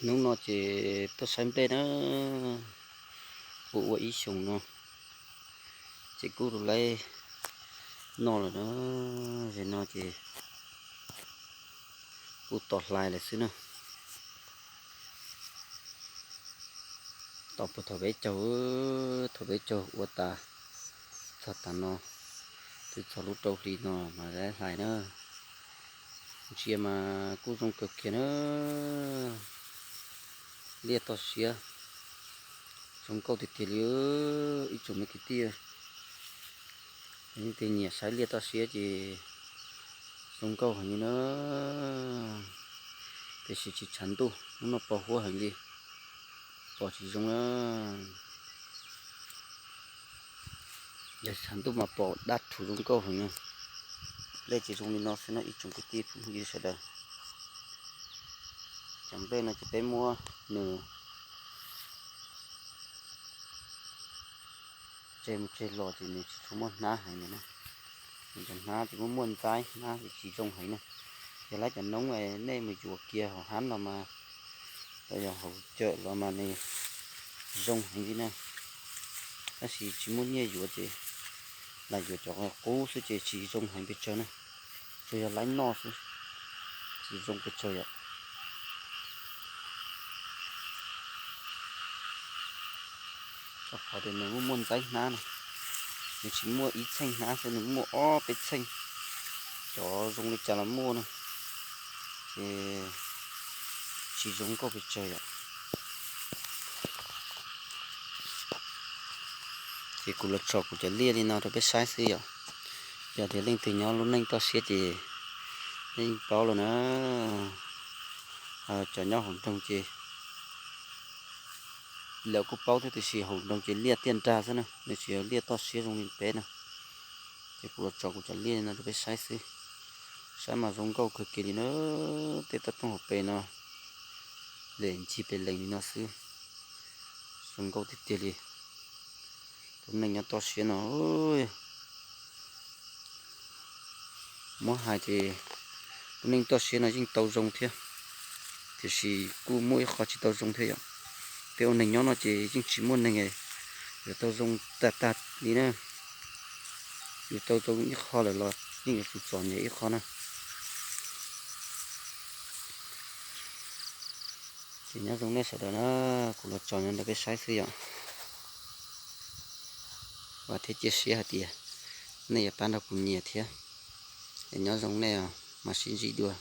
Hnub no ces tuaj saib nplej na, kuj ua ib xyoos no ces kuj laib noj lawm na. Zem no ces kuj tos hlais lawm xwb na. Tos puag thaum peb caug, thaum peb caug ua tas, txog tas no, twb txog lub rau hli no mas laib hlais na. Ntsia mas kuj zoo kawg kiag na. Liaj toj siab zoo nkauj tiag tiag li ib tsoom me kwv tij. Leej twg nyiam saib liaj toj siab ces zoo nkauj heev li na. Tiam sis tsis tshav ntuj, hnub no pos huab heev li, pos tsis zoo na. Yog tshav ntuj mas pos dab rhuv zoo nkauj heev na. Nplej ces zoo li no xwb no ib tsoom kwv tij phooj ywg sawv daws. Cov nplej no ces peb muab nws tseg mus tseg los ces nws tsis tshua muaj hnab heev li na. Nws cov hnab ces muaj muaj ntxaib, hnab ces tsis zoo heev na. Yog lawv cov noob nej mus yuav kiag hauv hab los mas, los yog hauv cawm los mas nws zoo heev li na. Tab sis tsis muaj nyiaj yuav ces lam yuav cov qub xwb ces tsis zoo heev pes tsawg na. Tsuas yog laib noj xwb, tsis zoo pes tsawg yom. Rau qhov tias nws muaj muaj ntxaib hnab na, nws tsis muaj ib txheej hnab xwb, nws muaj ob peb txheej. Cov zoo li cas los muaj na, ces tsis zoo nkauj pes tsawg yom. Ces kuv los tso kuv cov liaj li no rau peb saib xwb yom. Yog tias leej twg nyob lub neej toj siab ces yeej paub lawm na. Cov nyob hauv nroog ces lawv kuj paub thiab, tiam sis hauv nroog ces liaj tiaj nrag xwb na, nws tsis yog liaj toj siab zoo li peb na. Ces kuv los tso kuv cov liaj li no rau peb saib xwb. Saib mas zoo nkauj kawg kiag li na. Tej toj roob hauv pes no, lem ncig pes lees li no xwb, zoo nkauj tiag tiag li. Tus neeg nyob toj siab no, muab hais ces tus neeg toj siab no yeej tau zoo thiab, tiam sis kuj muaj ib qho tsis tau zoo thiab yom. Peb ua neeg nyob no ces yeej tsis muaj neeg yuav tau zoo tag tag li na. Yus tau zoo ib qho lawm los yeej yuav tsum txom nyem ib qho na. Ces nyob zoo nej sawv daws na, kuv los tso nyob ntawm peb saib xwb yom. Vam thiab cia siab hais tias nej yuav pab nrog kuv nyiam thiab. Es nyob zoo nej, mam sib ntsib dua